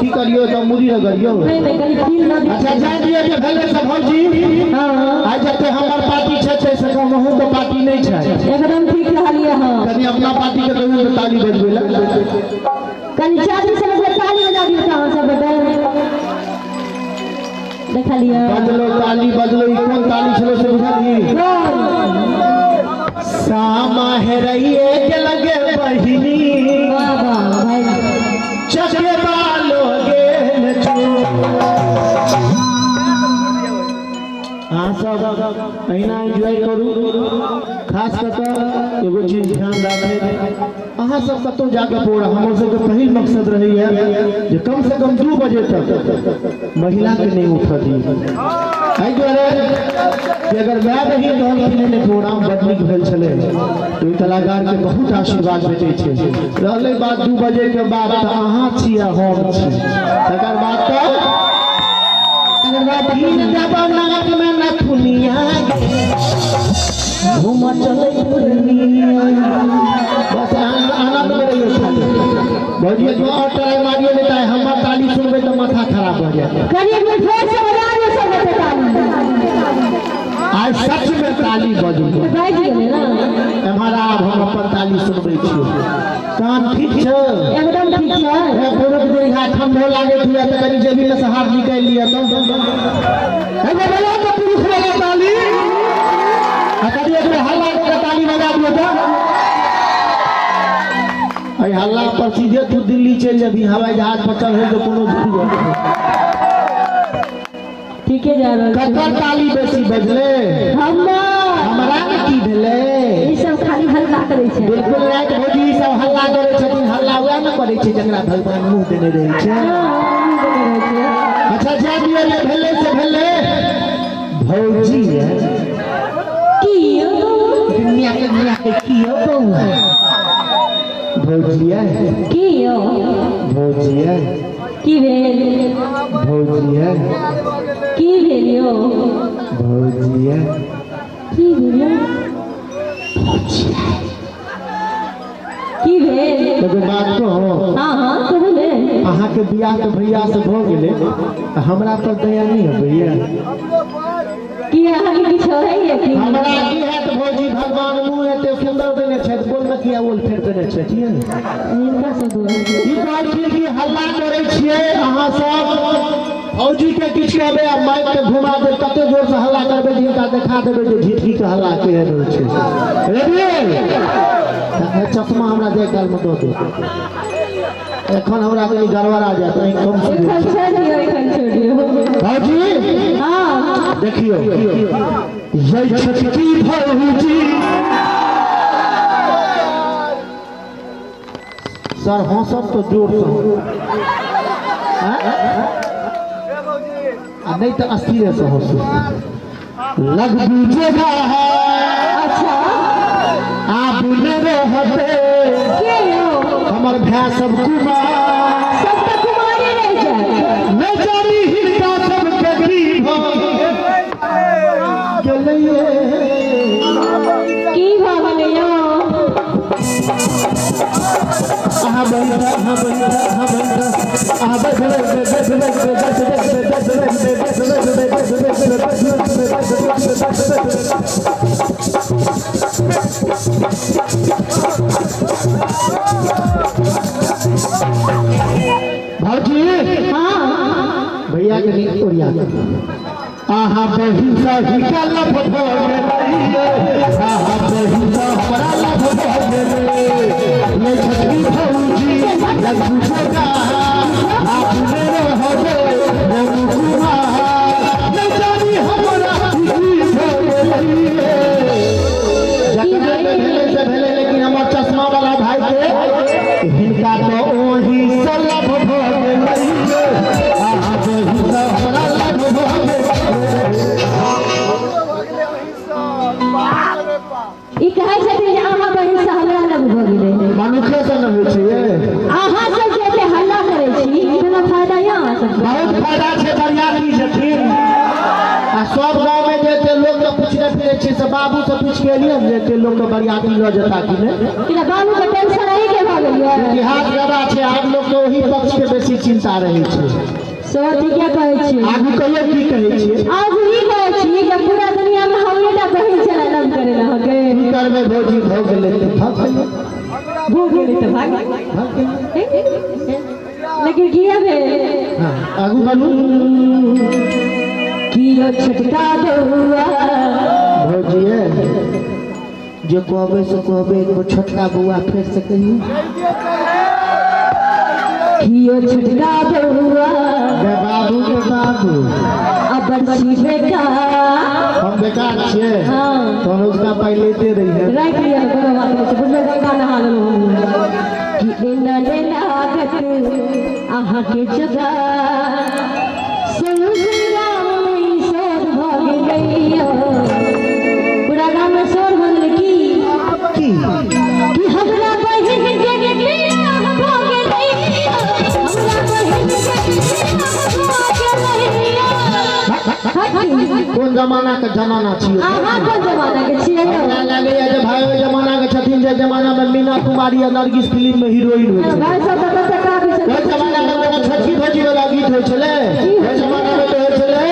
की करियो तऽ मुड़ी रगड़ियो। नहीं नहीं, कनी फील न दियौ। अच्छा जाय दियौ जे भेलै से भौजी। हाँ आइ जते हमर पार्टी छै से से कम अहूँ के पार्टी नहि छै। एकदम ठीक कहलियै हँ। कनि अपना पार्टी के कहियौ ने ताली बजबै लए। कनी चाची सब एक बेर ताली बजा दियौ तऽ अहाँ सब गोटे। देखलियै बजलो ताली बजलो, ई कोन ताली छलै से बुझलही? कोन? सामा हेरैये के लगे बहिनी, वाह वाह भाई, चकेबा गेल छौ। अहाँ सब अहिना एन्जॉय करू। खास कऽ कऽ एगो चीज ध्यान राखै, अहाँ सब कतहु जाकऽ प्रोग्राम, हमर सबके पहिल मकसद रहैया जे कम से कम 2 बजे तक महिला के नहीं उठऽ दी। एहि दुआरे कि अगर माय बहिन कहलखिन नहि प्रोग्राम बड नीक भेल छलै तऽ ओहि कलाकार के बहुत आशीर्वाद भेटै छै। रहलै बात 2 बजे के बाद तऽ अहाँ छी आ हम छी, तकर बाद तऽ तीन जब नाक में नथुनिया घूम चलै दुनिया। बस आनंद में रहियो खाली। भौजी एक और ट्राई मारियो, नहीं तऽ हमर ताली सुनबै तऽ माथा खराब भऽ जायत। कनी एक बेर फेर से बजा दियौ सब गोटे ताली। आइ सच में ताली बजबै। बाजि गेलै ने। एम्हर आब हम अपन ताली सुनबै छी। कान ठीक छै? एकदम ठीक छै। हे पुरुख दीर्घा ठंडो लागैत हुए तऽ कनि जेबी में से हाथ निकालि लिअ तऽ। एगो बजा तऽ पुरुख वाला ताली, आ कनि एक बेर हल्ला कऽ के ताली बजा दियौ तऽ। एहि हल्ला पर सीधे तू दिल्ली चलि जेबही, हवाई जहाज पर चढ़ै के कोनो जरूरत नहि। ठीके जा रहल छै। ककर ताली बेसी बजलै? हमर। हमरा ने की भेलै? ई सब खाली हल्ला करै छै। बिल्कुल राइट भौजी, ई सब हल्ला करै छथिन। हल्ला वएह ने करै छै जकरा भगवान मुँह देने रहै छै। हाँ, मुँह देने रहै छै। अच्छा जाय दियौ, जे भेलै से भेलै। भौजी की यौ? दुनिया के दुनिया के की यौ बौआ? भौजी की यौ? भौजी की भेल? भौजी की भेल यौ? भौजी की भेल यौ? की भेल? एगो बात कहू? हाँ हाँ कहू ने। अहाँके बियाह तऽ भैया से भऽ गेलै, हमरा पर दया नहि अबैया? की अहाँके किछु होइए की? हमरा की हैत भौजी, भगवान मुँह एते सुन्दर देने छथि, बोल में किया ओल फेर देने छथि? हिनका सब ई कहलखिन कि हल्ला करै छियै अहाँ सब, भौजी के किछु कहबै आ माइक के घुमा देब, कते जोर से हल्ला करबै जे हिनका देखा देबै जे झिटकी के हल्ला केहन होइ छै। रेडी? चश्मा हमरा जाय काल में दऽ देब, एखन हमरा कनि गड़बड़ा जायत, अहीं कम सुनै एखन छी। छोड़ि दियौ, एखन छोड़ि दियौ। भौजी हाँ देखियौ, यै छोटकी भौजी। सर हँसब तऽ जोर से आ नहीं तऽ अस्थिरे से हँसू। लग बुझेगा है। अच्छा आब नहि रहते के यौ? हमर भाय सब कुमार। सब तऽ कुमारे रहि जायत। नहि जानी हिनका सबके की भऽ गेलैये। की भऽ गेलै यौ? अहाँ बैठ, अहाँ बैठ, अहाँ बैठ, अहाँ बैठ, बैठ, बैठ, बैठ, बैठ, बैठ, बैठ, बैठ, बैठ, बैठ, बैठ, बैठ, बैठ। भौजी हाँ भैया के नीक ओरिया के। अहाँ बहिन सही का लभ भऽ गेलै, अहाँ बहिन सँ हमरा लभ भऽ गेलै। यै छोटकी भौजी लग बुझेगा, आप मेरे होबे मोनू कुमार, नहि जानी हमरा की भऽ गेलै। जकरा के भेलै से भेलै, लेकिन हमर चश्मा वाला भाई के हिनका तऽ ओही सँ लभ भऽ गेलै। अहाँ बहिन सँ हमरा लभ भऽ गेलै। ई कहै छथिन जे अहाँ बहिन से हमरा लग भऽ गेलै। मनुखे से नहि होइ छै ये। अहाँ सब जे एते हल्ला करै छी, कोनो फायदा यऽ अहाँ सबके? बहुत फायदा छै, बरियाती छथिन आ सब गाँव में जे एते लोक के पूछने फिरै छै से बाबू से पूछ के एलियै जे एते लोक के बरियाती लऽ जेता कि नहि। कि बाबू के टेंशन अही के भऽ गेल ये? इतिहास गवाह छै, आब लोक के ओहि पक्ष के बेसी चिंता रहै छै। सो ठीके कहै छियै। आगू कहियो की कहै छियै? आगू ई कहै छी जे पूरा दुनिया में हमरे टा बहिन छलै लव करै लए अहाँके। की करबै भौजी, भऽ गेलै तऽ भऽ गेलै। भऽ गेलै तऽ भाग भऽ गेलै। लेकिन किया भेल? हाँ, आगू बढ़ू। कियो छोटका बौआ भौजी जे कहबै से कहबै, एक बेर छोटका बौआ फेर से कहियौ। कियो छोटका बौआ गे बाबू, गे बाबू, अब छी बेकार। हम बेकार छियै? हाँ। तहन उसका पाइ लेते रहियै। राखि लिअ, कोनो बात नहि छै, बुझलो गंगा नहा लेलहुँ हम। कि एना ने लागत अहाँके जगह सौंसे गाम में शोर भऽ गेलैया। पूरा गाम में शोर भऽ गेलै की? की? कि हमरा बहिन के बियाह भऽ गेलैया, हमरा बहिन के बियाह भऽ गेलैया। कोन जमाना के जमाना छियै? अहाँ कोन जमाना के छियै यौ? हमरा लागैया जे भाई ओहि जमाना के छथिन जे जमाना में मीना कुमारी आ नरगिस फिल्म में हीरोइन होइ छलै। भाई सब तऽ कते काफी ओहि छथिन। जमाना में कोनो छोटकी भौजी वाला गीत होइ छलै? ओहि जमाना में तऽ होइ छलै।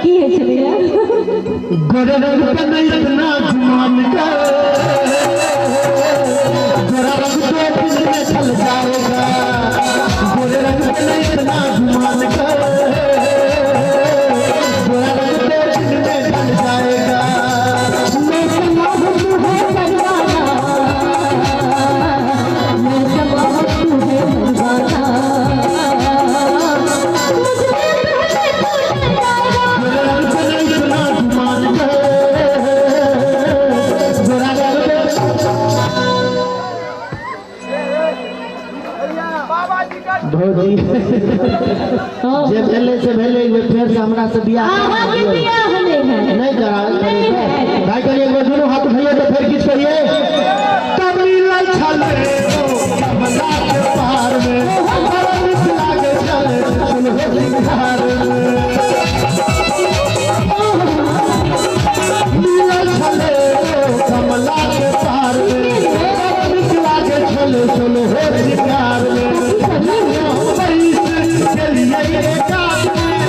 की होइ छलैया? गोरे रंग पे नहीं इतना गुमान कर, गोरा रंग तो दिन में चल जाएगा। गोरे रंग पे नहीं इतना गुमान कर, गोरा रंग तो दिन में ढल जाएगा। मैं तो मोहब्बत है परवाना, मैं तो मोहब्बत है परवाना, मुझसे पहले तू डर जाएगा। गोरे रंग पे नहीं इतना गुमान कर, गोरा रंग तो भौजी जे भेलै से भेलै, एक बेर फेर से हमरा से बियाह अहाँके बियाह नहि हैत। नहीं करा। नहीं है। भाई करिए, एक बेर दुनू हाथ उठाइए तो फिर किछु कहिए। तब मिलल छलै ओ कमला के पार में, बड़ा नीक लागै छलै सुनहो सिंघार में। मिलल छलै ओ कमला के पार में, बड़ा नीक लागै छलै सुनहो सिंघार में। बैस गेलियै एकात में,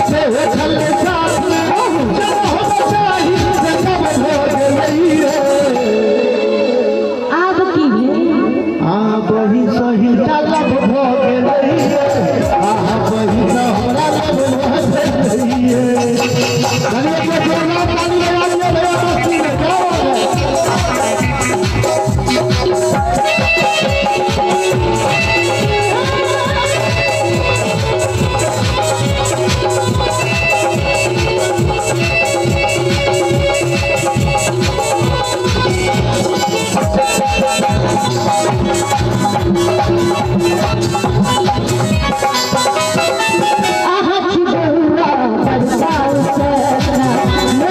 से छलै साथ में, जब हम चाही से तब भऽ गेलैये। आब की भेल? आ बही सही लब भऽ गेलैये, आ बही हमरा लब भऽ गेलैये। चलिए, एक बेर जोरदार ताली बजा दियौ भैया मस्ती में, क्या बात है? अहाँ छी बौआ बरसा उचक्का,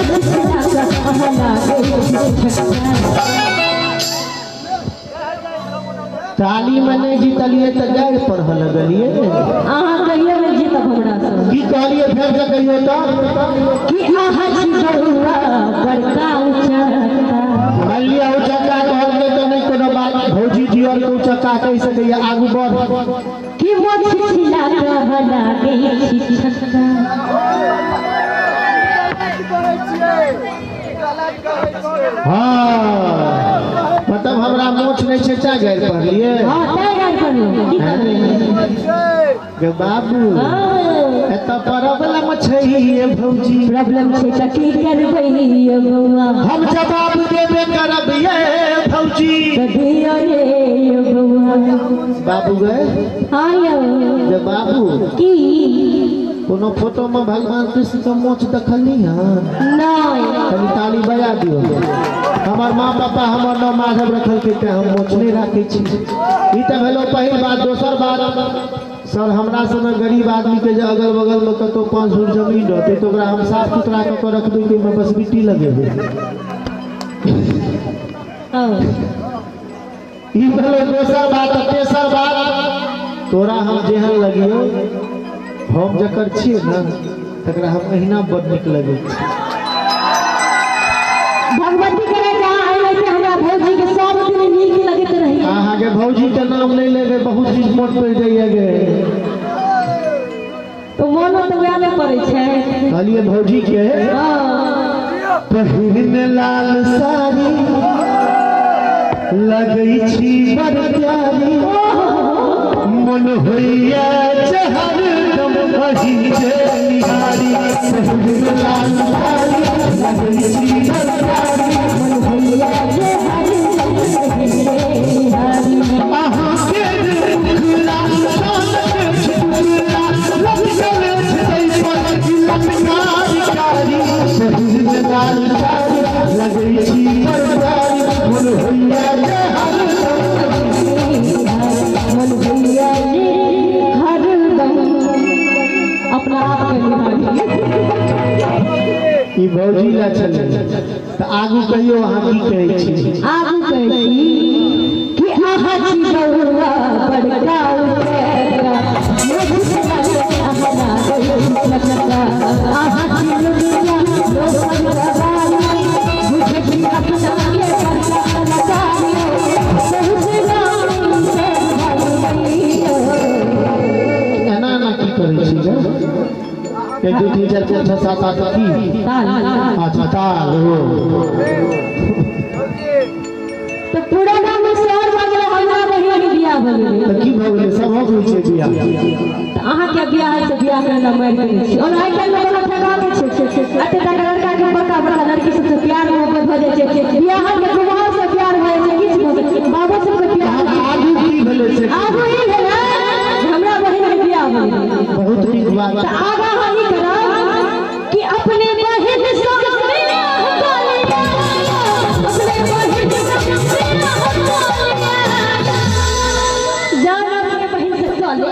मुझसे अहाँ लागै छी छक्का। ताली में नहीं जीतलिए तऽ गारि पढ़ऽ लगलिए। अहाँ कहियो नहि जीतब हमरा सँ। की कहलिए, फेर से कहियो तऽ। कि अहाँ छी बौआ बड़का उचक्का। मान लिअ उचक्का कहलकै तऽ नहि कोनो बात, भौजी दियर के उचक्का कहि सकैया। आगू बढ़। कि मोछ छिला कऽ लागै छी छक्का। हाँ, मतलब हमरा मोछ नहि छै तैं गारि पढ़लिए? हाँ, तैं गारि पढ़लहुँ। की करबै? गे बाबू, हाँ। एतऽ प्रॉब्लम छै ये भौजी। प्रॉब्लम छै तऽ की करबै यौ बौआ? हम जवाब देबे करब ये भौजी। तऽ दियौ रे यौ बौआ। बाबू गे। हाँ यौ। गे बाबू। की? कोनो फोटो में भगवान कृष्ण के मोछ देखलनी हँ? नहि। कनि ताली बजा दियौ। हमर माँ पापा हमर नाम माधव रखलकै तें हम मोछ नहि राखै छी। ई तऽ भेलो पहिल बात। दोसर बात सर, हमरा सनक गरीब आदमी के जे अगल बगल में कतौ 5 धूर जमीन रहतै तऽ ओकरा हम साफ सुथरा कऽ कऽ रखबै कि ओहिमे बस मिट्टी लगेबै? हाँ। ई भेलो दोसर बात। आ तेसर बात, तोरा हम जेहन लगियौ, हम जकर छियै ने तकरा हम अहिना बड नीक लगै छी। भौजी के नाम नहीं लेबे बहुत चीज मोट पड़ जाइए गे। तो मोनो तो वएह में पड़ै छै। कहलिए भौजी के पहिरन लाल साड़ी लगै छी बड़ प्यारी मन होइया हरदम अहीं के निहारी पहिरन लाल साड़ी लगै छी बड़ प्यारी मन होइया हरदम अहीं के निहारी। अहाँ के मुखला छुटला लटकल छै पर लटकारी कारी पहिरन लाल साड़ी लगै छी बड़ प्यारी मन होइया मन होइया हरदम अपना आप के निहारी। ई भौजी ला छलै तऽ आगू कहियो अहाँ की कहै छी? आगू कहै छी कि अहाँ छी बउआ बड़का उपेरा अहाँ छी लुलिया लोकन रवानी बुझै छी अपना के बड़का कलाकारी बहुत नाम से भरलैयो। एना एना की करै छी गे? 1 2 3 4 5 6 7 8 की? ताल। अच्छा ताल हो। तो पूरा गाम में शोर भऽ गेलै हमरा बहिन के बियाह भऽ गेलै। तऽ की भऽ गेलै? सबहक होइ छै बियाह। तऽ अहाँके बियाह होइ छै बियाह करै लए मारि करै छी। ओना आइ काल्हि कोनो ठेकान नहि छै। एते टाका लड़का के बड़का बड़का लड़की सबसँ प्यार मोहब्बत भऽ जाइ छै। बियाह के कुमार से प्यार भऽ जाइ छै किछु भऽ जाइ छै बाबो सबसँ प्यार। आगू की भेलै से? आगू ई भेलै जे हमरा बहिन के बियाह भऽ गेलै। बहुत नीक बात। तऽ आगाँ हम ई करब कि अपने बहिन सँ बियाह कऽ लिअ अपने बहिन सँ बियाह कऽ लिअ जान अपने बहिन से कऽ ले।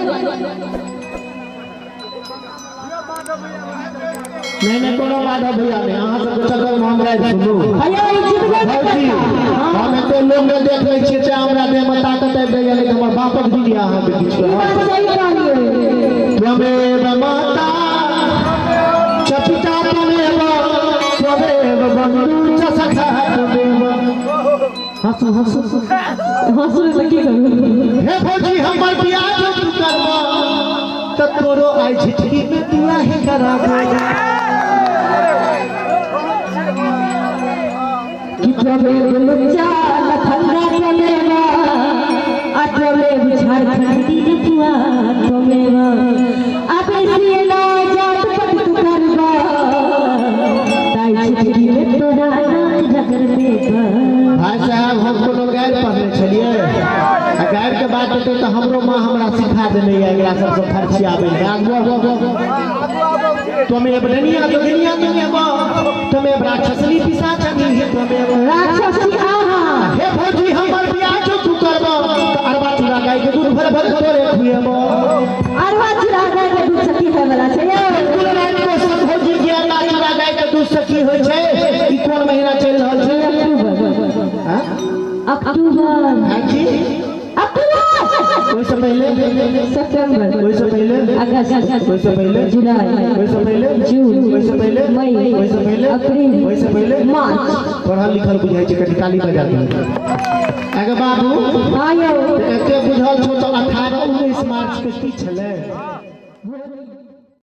नहीं नहीं कोनो माधव भैया नहीं अहाँ सबके चक्कर में हमरा सुनू। भैया ई जितबे नहि भौजी करता। हम एते लोग ने देख लै छियै चाहे हमरा देह में ताकत आबि जाइए लेकिन हमर बापक दीदी अहाँके किछु ई बात सही कहलियै। त्वमेव माता च पिता त्वमेव त्वमेव बन्धु च सखा त्वमेव। हँसू हँसू हँसू तऽ की करू? हे भौजी हमर बियाह जो तू करबा तऽ तोरो आइ झिटकी में दुआही कराबो। कि त्वमेव लुच्चा लफंगा त्वमेव आ त्वमेव झारखंडी नटुआ त्वमेव आ बेसी ना जात पत तू करबा ताई छिटकी में तोरा नाक रगड़ देबा। भाई साहब हम कोनो गारि पढ़ने छलियै आ गारि के बात हेतै तऽ हमरो माँ हमरा सिखा देने यऽ एकरा सबसँ फरछियाबै लए। आगू त्वमेव डनिया जोगिनिया त्वमेव त्वमेव राक्षसनी पिशाचनी त्वमेव राक्षसी आहा। हे भौजी हमर बियाह जो तू करबा तऽ अरबा चूड़ा गाय के दूध भर भर तोरे खुएबो। अरबा चूड़ा गाय के दूध से की होय वाला छै यौ? बिल्कुल राति को सब भौजी के अरबा चूड़ा गाय के दूध से की होइ छै? ई कोन महीना चलि रहल छै? अक्टूबर। अक्टूबर। हाँ की? अक्टूबर। ओहिसँ पहिले? सितंबर। ओहिसँ पहिले? अगस्त। ओहिसँ पहिले? जुलाई। ओहिसँ पहिले? जून। ओहिसँ पहिले? मई। ओहिसँ पहिले? अप्रैल। ओहिसँ पहिले? मार्च। पढ़ल लिखल बुझाइ छै कनि ताली बजा दियौ। अगे बाबू हाँ यौ। एते बुझल छौ तऽ 18 19 मार्च के की छलै?